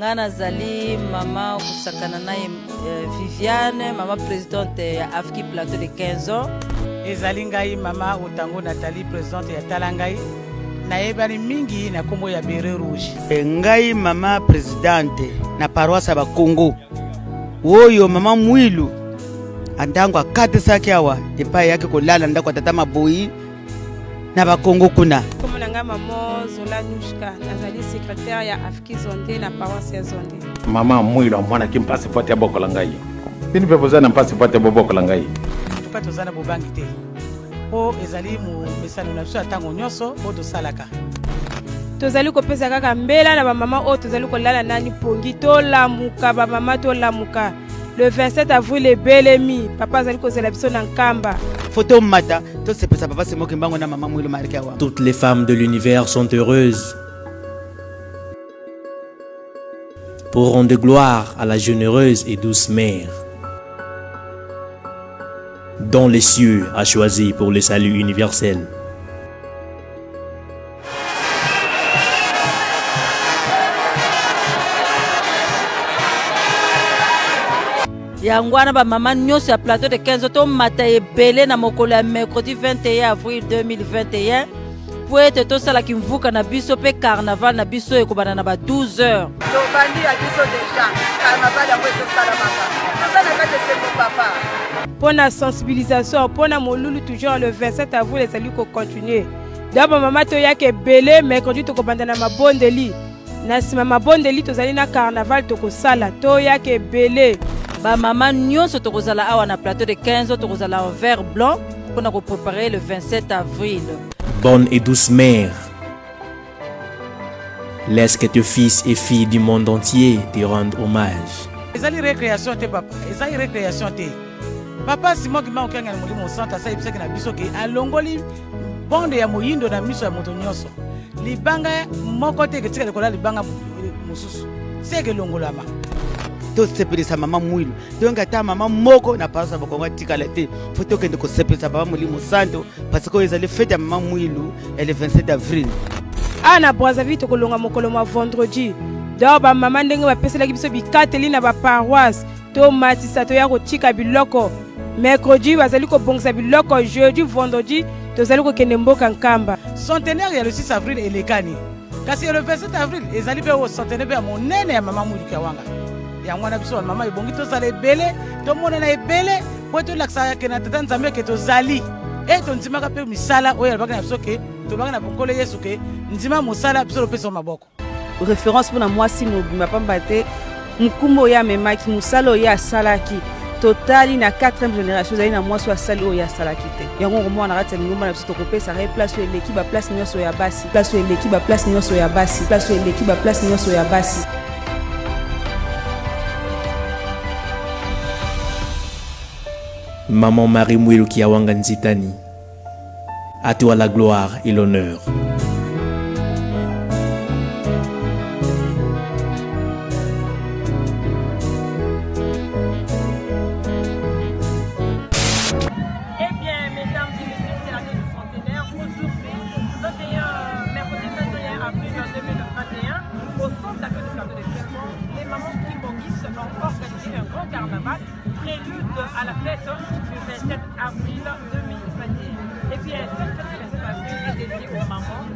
Ngai nazali mama kosakana na ye eh, Viviane, mama presidente ya Afki Plateau de 15 ans. Ezali ngai mama Otango Nathalie, presidente ya Tala Ngai. Nayebani mingi na kombo ya Beret Rouge. Eh, ngai mama presidente na paroisse ya Bakongo oyo mama Mwilu antango akatisaki awa epai yaki kolala ndako ya tata Maboyi na bakongo kuna. Kombo na ngai mama Zola Nushka, nazali secrétaire ya Afki Zonde na paroisse ya Zonde. Mama Mwilu amonaki mpasi po ete abokola ngai. Bino mpe boza na mpasi po ete bobokola ngai. Tuka toza na bobangi te mpo ezali momesano na biso ya ntango nyonso oyo tosalaka. Tozali kopesa kaka mbela na bamama oyo tozali kolala nani pongi. Tolamuka bamama, tolamuka. Le 27 avril ebelemi, papa azali kozela biso na Nkamba. Faut tomata tosepesa papa Simon Kimbangu na mama Mwilu Marie Kiawanga. Toutes les femmes de l'univers sont heureuses pour rendre gloire à la généreuse et douce mère dont les cieux a choisi pour le salut universel. Yango wana bamama nyonso ya plateau de 15 tomata ebele na mokolo ya mercredi 21 avril 2021 mpo ete tosala kimvuka na biso mpe carnaval na biso ekobanda na ba 12 heures. Tobandi ya biso deja carnaval yango ezosalamaka, toza na kati esengo papa. Mpo na sensibilisation mpo na molulu toujours le 27 avril ezali kocontinue. Donc bamama toyaka ebele mercredi, tokobanda na mabondeli, na nsima mabondeli tozali na carnaval tokosala, toyaka ebele. Bamama nyonso tokozala awa na plateau de 15, tokozala en vert blanc mpona koprépare le 27 avril. Bonne et douce mère, laisse que tes fils et filles du monde entier te rendent hommage. Ezali récréation te papa, ezali récréation te papa. Simon Kimbangu Kiangani Molimo Santu asayebisaki na biso ke alongoli bonde ya moyindo na miso ya moto nyonso, libanga moko te eketika likolo ya libanga mosusu seke elongolama. Tosepelisa mama Mwilu, donc ata mama moko na paroisse ya Bakongo atikala te, fo tokende kosepelisa papa Molimo Santo parce que oyo ezali fete ya mama Mwilu ya le 27 avril. Awa na Brazzaville tokolonga mokolo mwa vendredi. Donc bamama ndenge bapeselaki biso bikateli na baparoisse, tomatisa toya kotika biloko mercredi, bazali kobongisa biloko jeudi, vendredi tozali kokende mboka Nkamba. Centenaire ya le 6 avril elekani, kasi ya le 27 avril ezali mpe oyo centenaire mpe ya monene ya mama Mwilu Kiawanga. Yango wana biso bamama ebongi tozala ebele, tomonana ebele mpo tolakisaka ke na tata Nzambe ke tozali e tondimaka mpe misala oyo alobaki na biso ke tolobaki na Nkolo Yesu ke ndima mosala biso topesa maboko. Référence mpona mwasi mobimba, pamba te mokumba oyo amemaki, mosala oyo asalaki, totali na 4e génération ezali na mwasi oyo asali oyo asalaki te. Yango okomona na kati ya lingomba na biso tokopesaka ye place oyo eleki baplace nyonso ya basi, place oyo eleki baplace nyonso ya basi, place oyo eleki baplace nyonso ya basi. Maman Marie Mwilu Kiawanga Nzitani, à toi la gloire et l'honneur. Eh bien, mesdames et messieurs, c'est l'année du centenaire. Aujourd'hui, 21, mercredi 21 avril 2021, au centre d'accueil de plateau de Clermont, les mamans kimbanguistes ont organisé un grand carnaval, prélude à la fête du 27 avril 2021. Et bien, cette fête du 27 avril est dédiée aux mamans.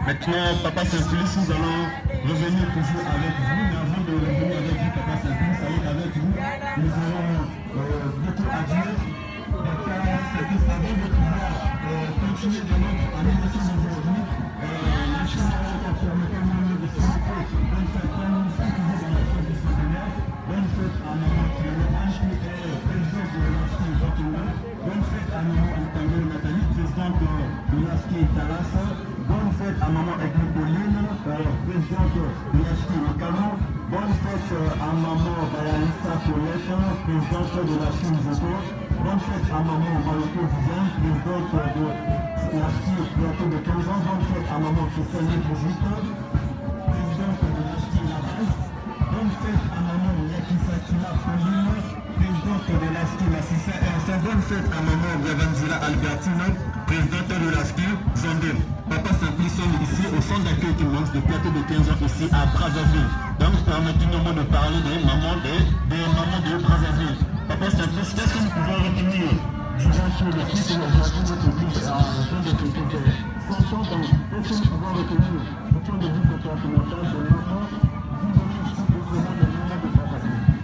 Maintenant, Papa Simplice, nous allons revenir toujours avec vous. Mais avant de revenir avec vous, Papa Simplice, avec vous, nous aurons euh, beaucoup à dire. Papa Simplice, avant de pouvoir euh, continuer de notre animation d'aujourd'hui, euh, la chambre permettez-moi de féliciter bonne fête, comme nous sommes toujours dans la fête du centenaire. Bonne fête à Maman Clément Ange, qui est présidente de l'AFI Bakinga. Bonne fête à Maman Antango Nathalie, présidente de l'AFI Talassa. Bonne fête à Maman Edmond Pauline, présidente de l'AFI Makalo. Bonne fête à Maman Bayanissa Colette, présidente de l'AFI Nzoto. Bonne fête à Maman Maloko Viviane, présidente de l'AFI Plateau de 15 ans. Bonne fête à Maman Christiane Brigitte, présidente de l'AFI La Base. Bonne fête à Maman Yakisa Tula Pauline, présidente de l'AFI Massissa. Et enfin, bonne fête à Maman Biavanzila Albertine, présidente de l'AFI Zandé. Papa Simplice sommes ici au centre d'accueil qui de plateau de 15 ans ici à Brazzaville. Donc, permettez-nous de parler des mamans, des, des mamans de Brazzaville. Papa Simplice, qu'est-ce que nous pouvons retenir durant tout le cycle aujourd'hui notre église a en train de fêter 100 ans. Donc, qu'est-ce que nous pouvons retenir du point de vue comportemental des mamans du vraiment des mamans de Brazzaville?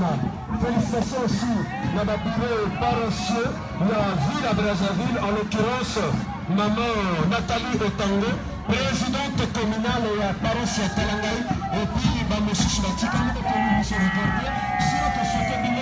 nationale. Félicitations aussi na ba bureau paroissiaux ya ville ya Brazzaville, en l'occurrence maman Nathalie Otango, présidente communale ya paroisse ya Talangaï, et puis ba mosusu batikali bakomi biso reporter sino tosote bino.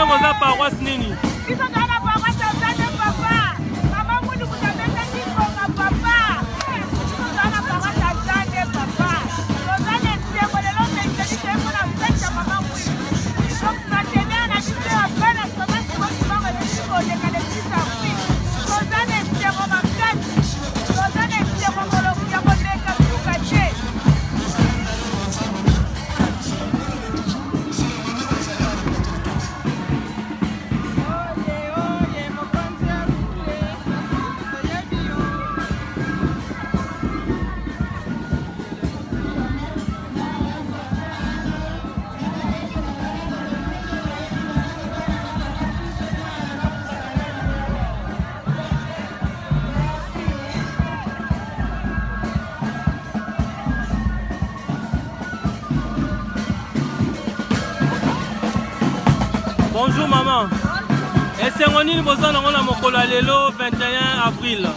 Bino boza paroisse nini? Biso toza na paroisse ya Nzambe papa. Mama Mwindu moto abetaki ngonga papa. Biso toza na paroisse ya Nzambe papa. Toza na esengo lelo mercredi toye mpo na fete ya mama Mwindu. Donc partenaire na biso ya bana Thomas Simon Kimbangu eleki koleka le 6 avril. Toza na esengo makasi. Toza na esengo ya koleka suka te. Bonjour maman. Esengo nini boza nango na mokolo ya lelo 21 avril?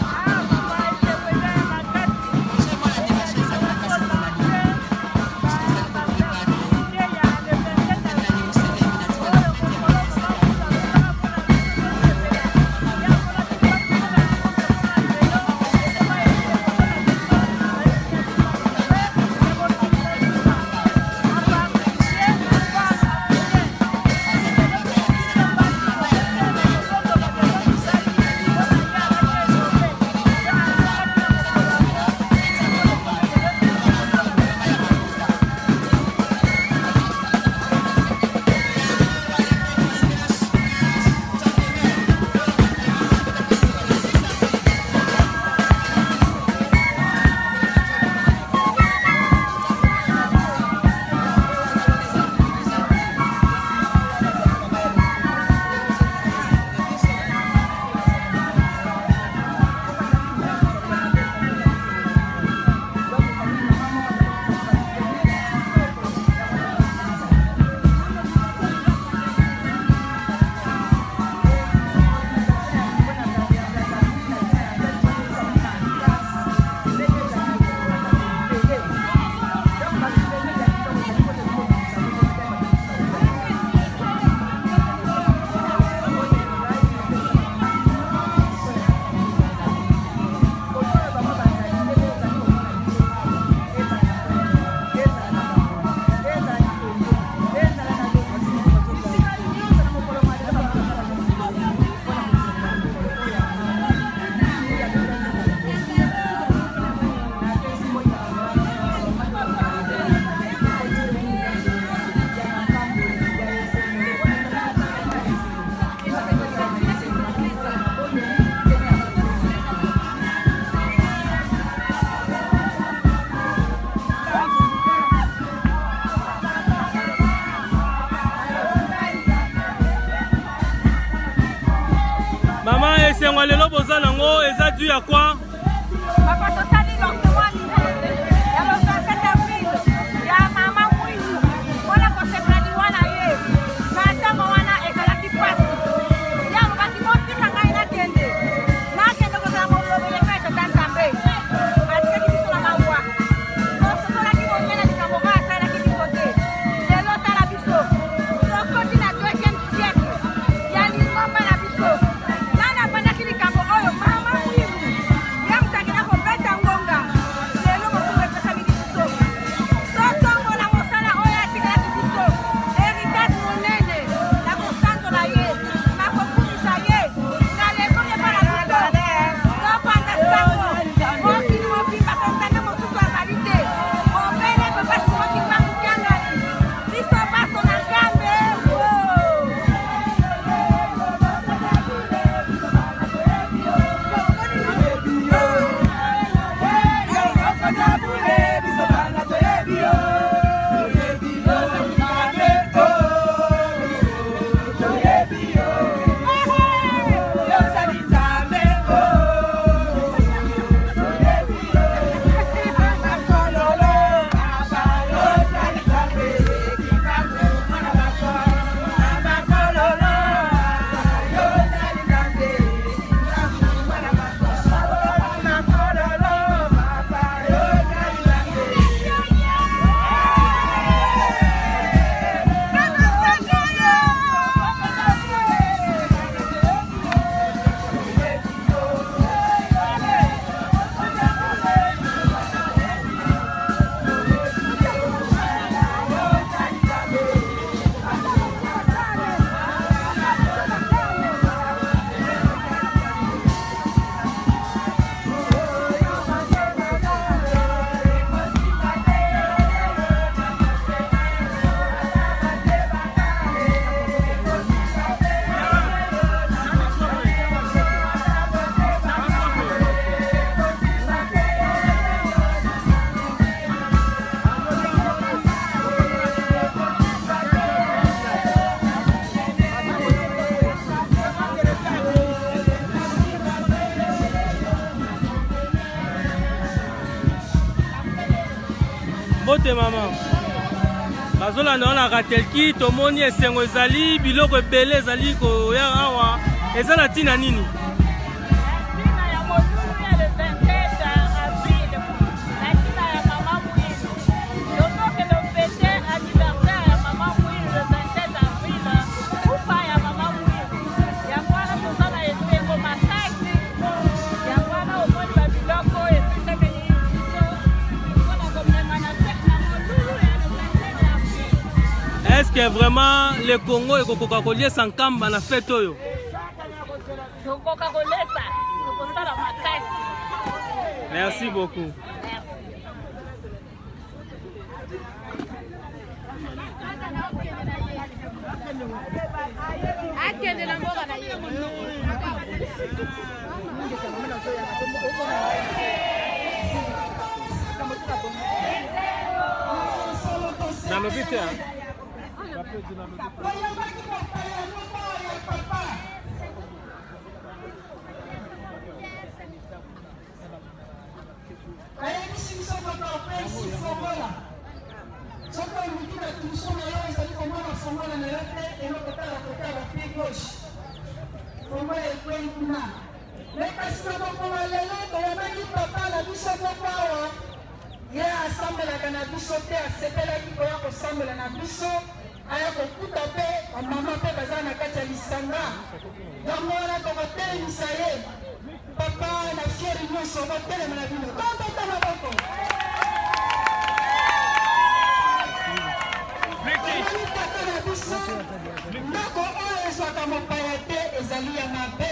Mama esengo lelo boza nango eza du ya quoi? Papa tosali lancement ya le 27 avril ya mama Mwindu mpona kosepela liwa na ye. Na ntango wana ezalaki mpasi, ye alobaki botika ngai nakende, nakende kozala molobeli epai ya Tata Nzambe. Atikaki biso na mawa, tososolaki monene likambo oyo asalelaki biso te. Lelo tala biso tokoti na deuxième siècle ya lingomba na biso. Nani abandaki likambo oyo? Mama Mwindu. Mbote mama. Bazolanda wana Ratelki, tomoni esengo ezali, biloko ebele ezali koya awa. Eza na ntina nini? Ntina ya molulu ya le 27 avril na ntina ya mama Mwilu. Tozokende fete anniversaire ya mama Mwilu le 27 avril, kufa ya mama Mwilu. Yango wana toza na esengo makasi. Yango wana omoni ba biloko epesameli biso mpona komema na fete na molulu ya le 27 avril. Est-ce que vraiment le Congo ekokoka koliesa nkamba na fete oyo? Tokoka kolesa, tokosala makasi. Merci beaucoup. Akende na mboka na ye. Nalobi te. Ayebisi biso papa apesi fongola. Soki oluki na trousseau na yo ezali komona fongola na yo te, eloko tala kote ya ba pied gauche. Fongola ekwei kuna. Me kasi na mokolo ya lelo toyambaki papa na biso moko awa, ye asambelaka na biso te, asepelaki koya kosambela na biso, aya kokuta mpe bamama mpe baza na kati ya lisanga. Yango wana tokotelemisa ye papa na fieri nyonso, botelema na bino, tobeta maboko. Ezali tata na biso, ndako oyo ezwaka mopaya te ezali ya mabe.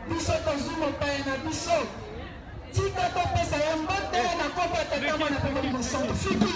Biso tozwi mopaya na biso, tika topesa ye mbote na kombo ya Tata, Mwana mpe Molimo Santu. Fiki.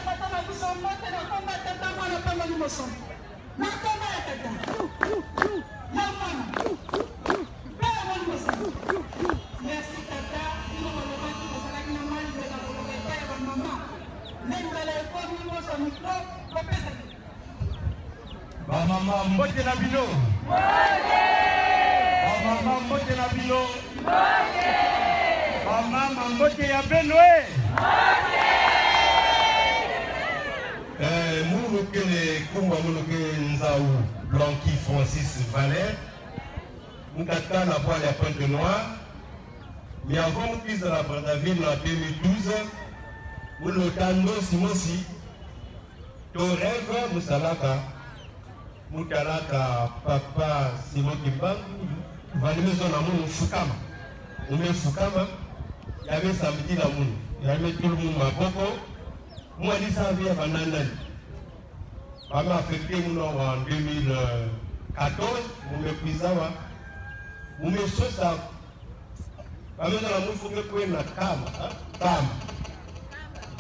Tata na biso mbote na kombo ya Tata, Mwana mpe Molimo Santu. Na kombo ya Tata, ya Mwana mpe ya Molimo Santu. Merci Tata, bino bolobaki bozalaki na mwa liloba koloba epai ya bamama. Nde mbala ekomi bozwa micro bopesa. Bamama mbote na bino. Bamama mbote na bino. Bamama mbote ya Benue. Eh, Mouloukele Kumba Moulouke Nzaou Blanqui Francis Valère Moukata la voile ya Pointe Noire. Mais avant Moukisa la Brazzaville en 2012, Moulotando Simosi, to rêve Moussalaka, Moutalaka Papa Simon Kimbangu, Valimezo na munu fukama. Ume fukama, yabe samedi na munu, yabe tout le monde maboko. Moi dit ça vient bananani. Bama affecté muno en 2014, mume kuizawa. Mume sosa. Bama na mufuke kwena kama, hein? Kama.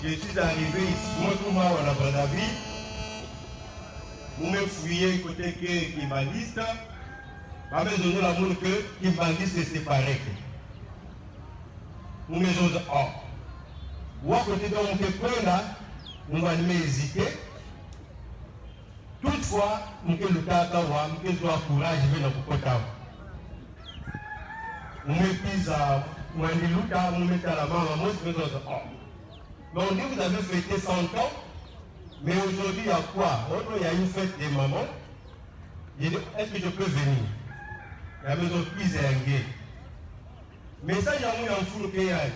Je suis arrivé ici, moi tout moi à Brazzaville. Mume fouillé côté que Kimbanguiste. Bama zono la monde que Kimbanguiste est séparé. Mume zono oh. Wa côté donc que kwena, nous va hésiter. Toutefois, muke lutaka wa muke zwa courage ve na kukota wa. Mumepiza mwandi luta mumetala mama mosi mezoza oh. Mais on dit vous avez fêté 100 ans, mais aujourd'hui il y a quoi? Oh non, il y a une fête des mamans. Il dit, est-ce que je peux venir? Ya mezo piza yange. Message yangu ya mfulu ke yayi.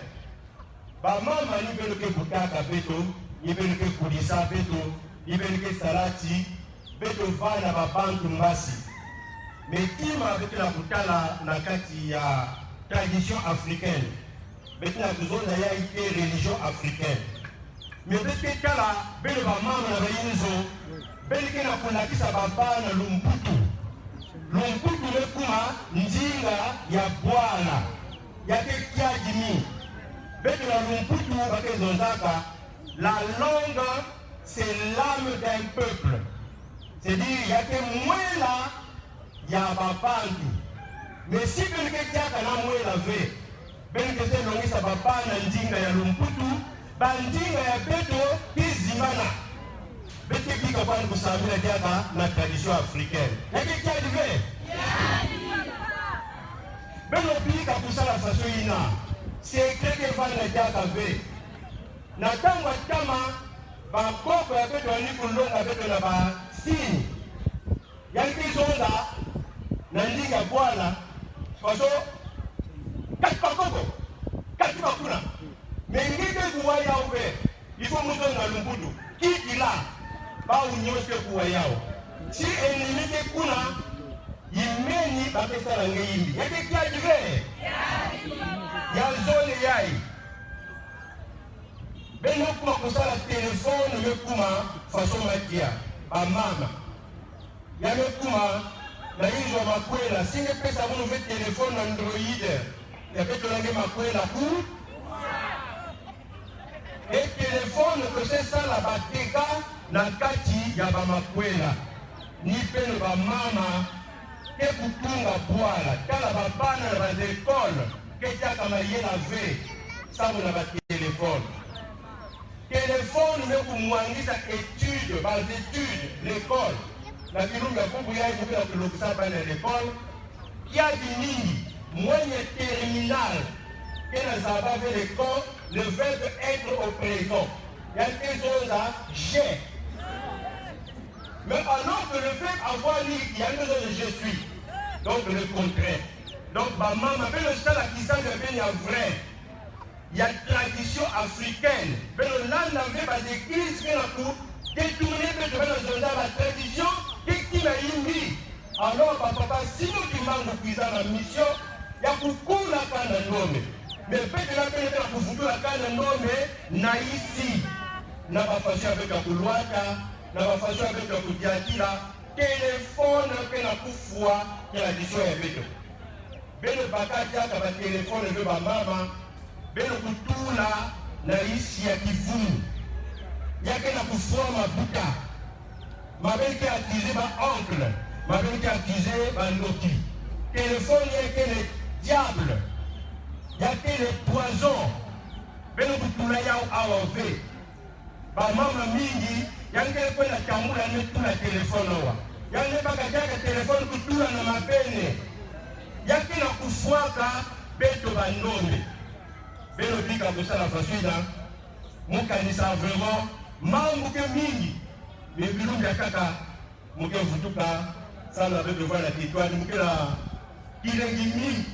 Ba mama ni beno ke kutaka beto, ni beno ke kulisa beto, ni beno ke salati, beto vana ba bantu mbasi. Mais kima beto na kutala na kati ya tradition africaine. Beto na kuzonda ya ike religion africaine. Mais beto ke tala beno ba mama na bayinzo, beno ke na kulakisa ba bana lumputu. Lumputu mekuma njinga ya bwana ya ke kiadimi. Beto na lumputu bakezonzaka la langue c'est l'âme d'un peuple. C'est-à-dire ya ke mwela ya babantu. Mais si beno ke tiaka na mwela ve, beno ke se longisa babana njinga ya lumputu, ba njinga ya beto kizimana. Bete bika kwani kusambila diaka na tradition africaine. Ya ke kiadi ve? Beno bika kusala faso ina. Secret ke vanda diaka ve. Na tango atama bakoko ya beto ani kulonga beto na ba signe. Yanki zonga na ndinga bwana faso kati bakoko kati bakuna. Mais ngeke kuwa yao ve. Il faut muzo na lumbudu. Qui il a? Ba unyoske kuwa yao. Si ennemi ke kuna yimeni bakesa na ngeyimbi. Yake kiadi ve? Ya zone yai. Beno kuma kusala telefone me kuma façon makia ba mama. Ya me kuma na inzo makwela singe pesa muno ve telefone na Android. Ya beto nange makwela ku e telefone que c'est ça la bateka na kati ya ba makwela. Ni peno ba mama ke kutunga bwala tala ba bana na ba école ke tiaka mayela ve sango na ba telefone. Telefone me kumwangisa étude, ba études, l'école. Na kilunga kubu ya kubu ya kulokisa bana l'école. Kiadi mingi mwenye terminal ke na zaba ve l'école, le verbe être au présent. Ya kezonza j'ai. Mais alors que le verbe avoir dit, il y a besoin de je suis. Donc le contraire. Donc ma maman, mais le seul qui s'en devient vrai. Il y a tradition africaine. Mais le land avait pas d'église qui a pour détourner de la tradition qui m'a mis. Alors papa, si nous qui manquons de la mission, il y a beaucoup la canne nommée. Mais peut-être la peine de pour la canne nommée naïsi. N'a pas façon avec la couloir, n'a pas façon avec la coudiatira. Téléphone que la foi tradition est avec. Beno bakatia ka ba téléphone de ba mama. Beno kutula na isi ya kivumu. Yake na kufua mabuta. Mabel qui accusé ba oncle, mabel qui accusé ba ndoki. Téléphone yake le diable. Yake le poison. Beno kutula yao awa ve. Ba mama mingi yange kwenda tambula ne tula téléphone wa. Yange bakatia téléphone kutula na mabene. Yake na kufuaka beto ba ndombe. Beno bika kosala faswida mukanisa vraiment mambo ke mingi mais bilunga kaka muke vutuka sala be devoir la territoire muke la kilengi mingi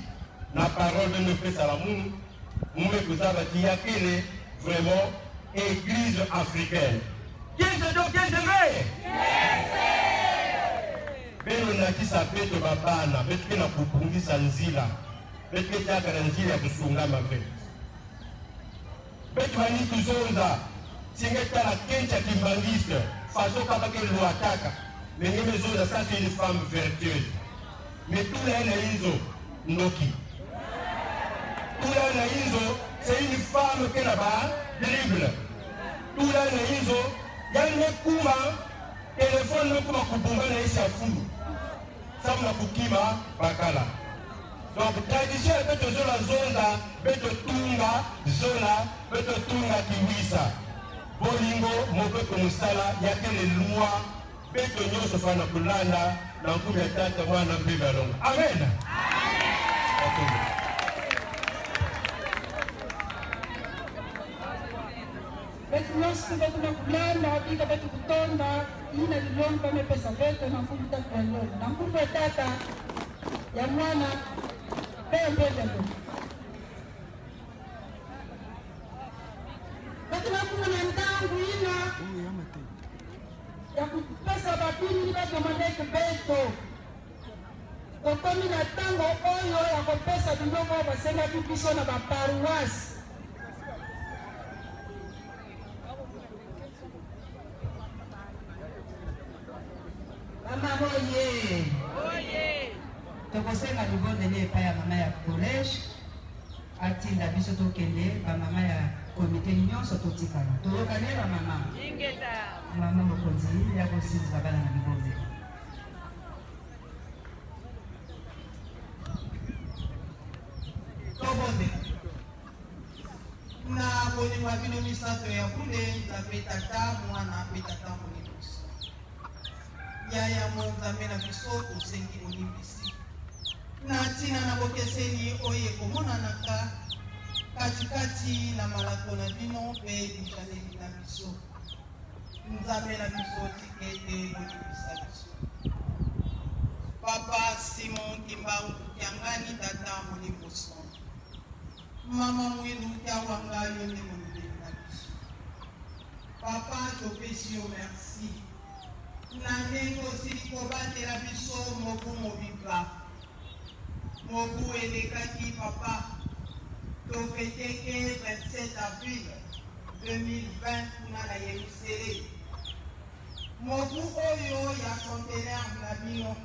na parole de nos pesa la munu mume kozaba ti yakele vraiment église africaine. Qui est donc qui est vrai? Beno nakisa beto babana beto na kupungisa nzila beto tiaka na nzila ya kusunga mabe. Beto bani kuzonza singe tala kencha kimbangiste faso kaka ke luataka mais ngeme zonza ça c'est une femme vertueuse. Mais tout là na inzo ndoki. Tout là na inzo c'est une femme qui là-bas dribble. Tout là na inzo yanne kuma téléphone no kuma kubunga na isi afulu. Samu na kukima bakala. Donc tradition beto zola zonza beto tunga zola beto tunga kiwisa. Bolingo mobeko musala yake les lois Beto nyonso fana kulanda na nkumi ya Tata, Mwana mpe Balonga. Amen. Amen. Betu nyonso betu na kulanda bika betu kutonda ina lilongo bamepesa beto na nkumbu tatu ya lolo na nkumbu ya tata ya mwana mpe ya mbendelo. Betu na nkumbu na ntangu ina ya kopesa babini badomandeke beto. Tokomi na ntango oyo ya kopesa biloko oyo basengaki biso na baparuwasi. Mama oye! Tokosenga libondeli epai ya mama ya collège atinda biso tokende, bamama ya komite nyonso totikala. Toyokani bamama? Mama mokonzi ya kosinzisa bana na libondeli. Tobondela. Na bolingo ya bino misato ya bule, Nzambe Tata, Mwana mpe Tata Molimo Santu. Yaya mo Nzambe na biso, tosengi bolimbisi na ntina na bokeseni oyo ekomonanaka katikati na malako na bino mpe bizaleli na biso. Nzambe na biso, tika ete bolimbisa biso. Papa Simon Kimbangu Kiangani, Tata Molimo Santu. Mama Muilu Kiawanga, yo nde molobeli na biso. Papa, topesi yo merci na ndenge osili kobatela biso mobu mobimba. Mobu elekaki papa, tofeteke 27 avril 2020 kuna na Yerusalem. Mobu oyo ya centenaire na bino,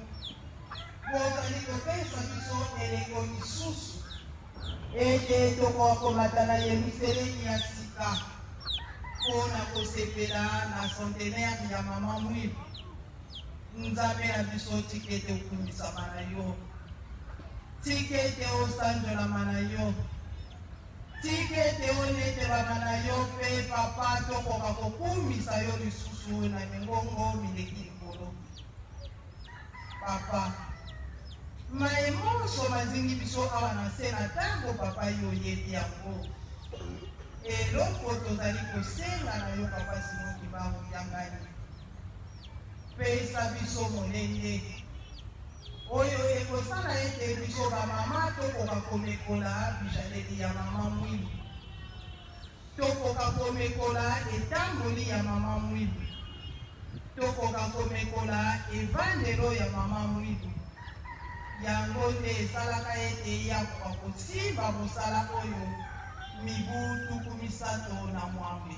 bozali kopesa biso eleko lisusu ete tokoka komata na Yerusalemi ya sika mpo na kosepela na centenaire ya Mama Mwilu. Nzambe na biso, tika ete okumisama na yo, tika ete osanjolama na yo, tika ete onetelama na yo, mpe Papa, tokoka kokumisa yo lisusu na mingongo mileki likolo. Papa, maye monso mazingi biso awa na nse na ntango, Papa, yo oyebi yango. Eloko tozali kosenga na yo, Papa Simon Kimbangu Kiangani, pesa biso molende oyo ekosala ete biso bamama tokoka komekola bijaleli ya Mama Mwilu, tokoka komekola etamboli ya Mama Mwilu, tokoka komekola evandelo ya Mama Mwilu. Yango nde esalaka ete ye akoka kosimba mosala oyo mibu 36.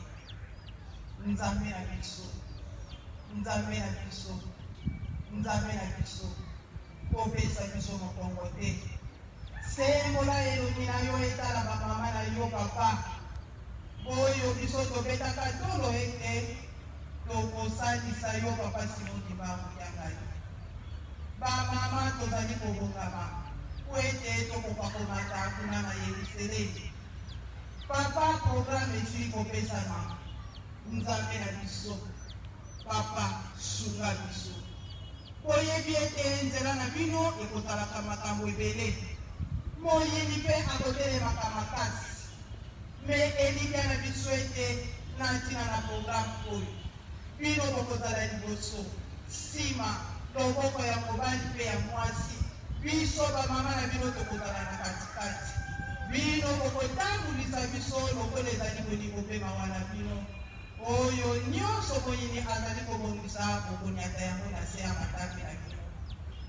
Nzambe na biso, Nzambe na biso, Nzambe na biso, kopesa biso mokongo te. Sembola elongi na yo etala bamama na yo, Papa, oyo biso tobetaka tolo ete tokosalisa yo, Papa Simon Kimbangu Kiangani. Bamama tozali kobongama po ete tokoka komata kuna na Yerusalemi. Papa, programme esili kopesama. Nzambe na biso, Papa, sunga biso. Boyebi ete nzela na bino ekozalaka makambo ebele. Moyini mpe akotelemaka makasi. Me elikya na biso ete na ntina na programme oyo, bino bokozala liboso, nsima, loboko ya mobali mpe ya mwasi, biso bamama na bino tokozala na katikati. Bino bokotambulisa biso lokola ezali bolingo mpe mawa na bino. Oyo nyonso moyini azali kobongisa, bokonyata yango na se ya matambe na bino.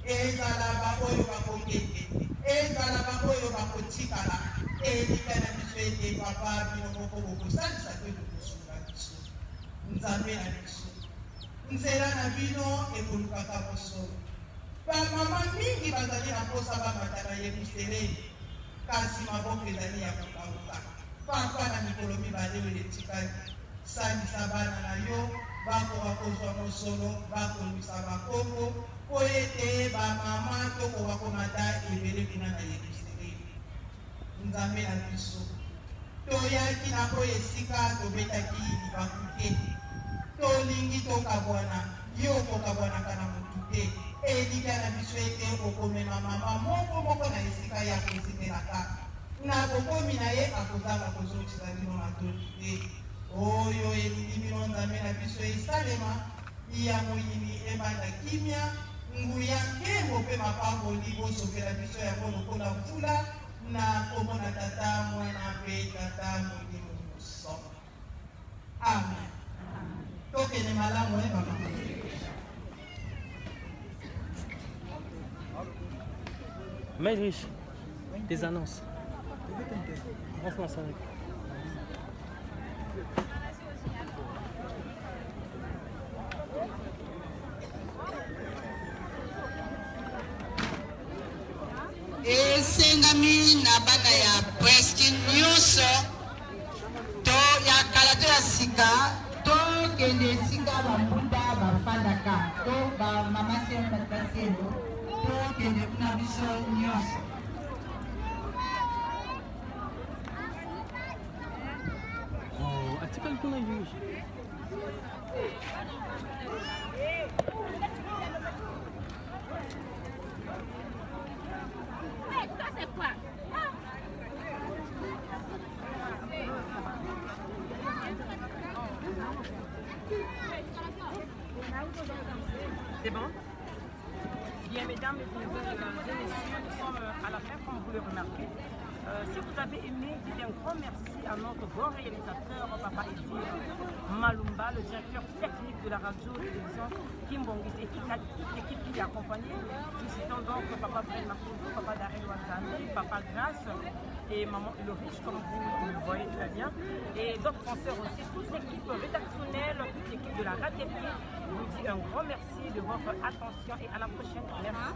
Ezala baoyo bakokende, ezala baoyo bakotikala, elikya na biso ete Papa, bino moko bokosalisa mpe bokosunga biso. Nzambe na biso, nzela na bino ekolukaka bosolo. Bamama mingi bazali na mposa bamata na Yeruselemi, kasi maboko ezali ya kokauka. Papa, na mikolo mibale oyo etikali, salisa bana na yo bakoka kozwa mosolo, bakolwisa bakombo, mpo ete bamama tokoka komata ebele kuna na Yeruselemi. Nzambe na biso, toyaki na oyo esika tobetaki libaku te. Tolingi tokabwana. Yo okokabwanaka na moto te. Elikya na biso ete okomema mama moko moko na esika ye akozikelaka. Na bokomi na ye akozanga kozongisa bino matondi te. Oyo elingi bino Nzambe na biso esalema, ya moyini ebanda kimia, nguya, nkembo mpe mapamboli bosopela biso yango lokola mvula na nkombo na Tata, Mwana mpe Tata Molimo Mosantu. Amen. Tokende malamu eh mama. Mais riche, tes annonces. Esengami na bana ya preski nyonso to ya kala to ya sika tokende esika bambunda bafandaka to bamama selo batata selo tokende kuna biso nyonso. Oh, atikali kuna yuji. C'est bon Bien, mesdames, mesdemoiselles et messieurs, nous sommes à la fin, comme vous le remarquez. Euh, si vous avez aimé, dites un grand merci à notre grand réalisateur, Papa Eddy Malumba, le directeur technique de la radio télévision Kimbongis et toute l'équipe qui l'a accompagné. Nous citons donc Papa Fred Makoto, Papa Darel Wanzambi, Papa Grace et Maman Ulrich, comme vous le voyez très bien. Et d'autres penseurs aussi, toute l'équipe rédactionnelle, toute l'équipe de la RATP vous dit un grand merci de votre attention et à la prochaine. Merci.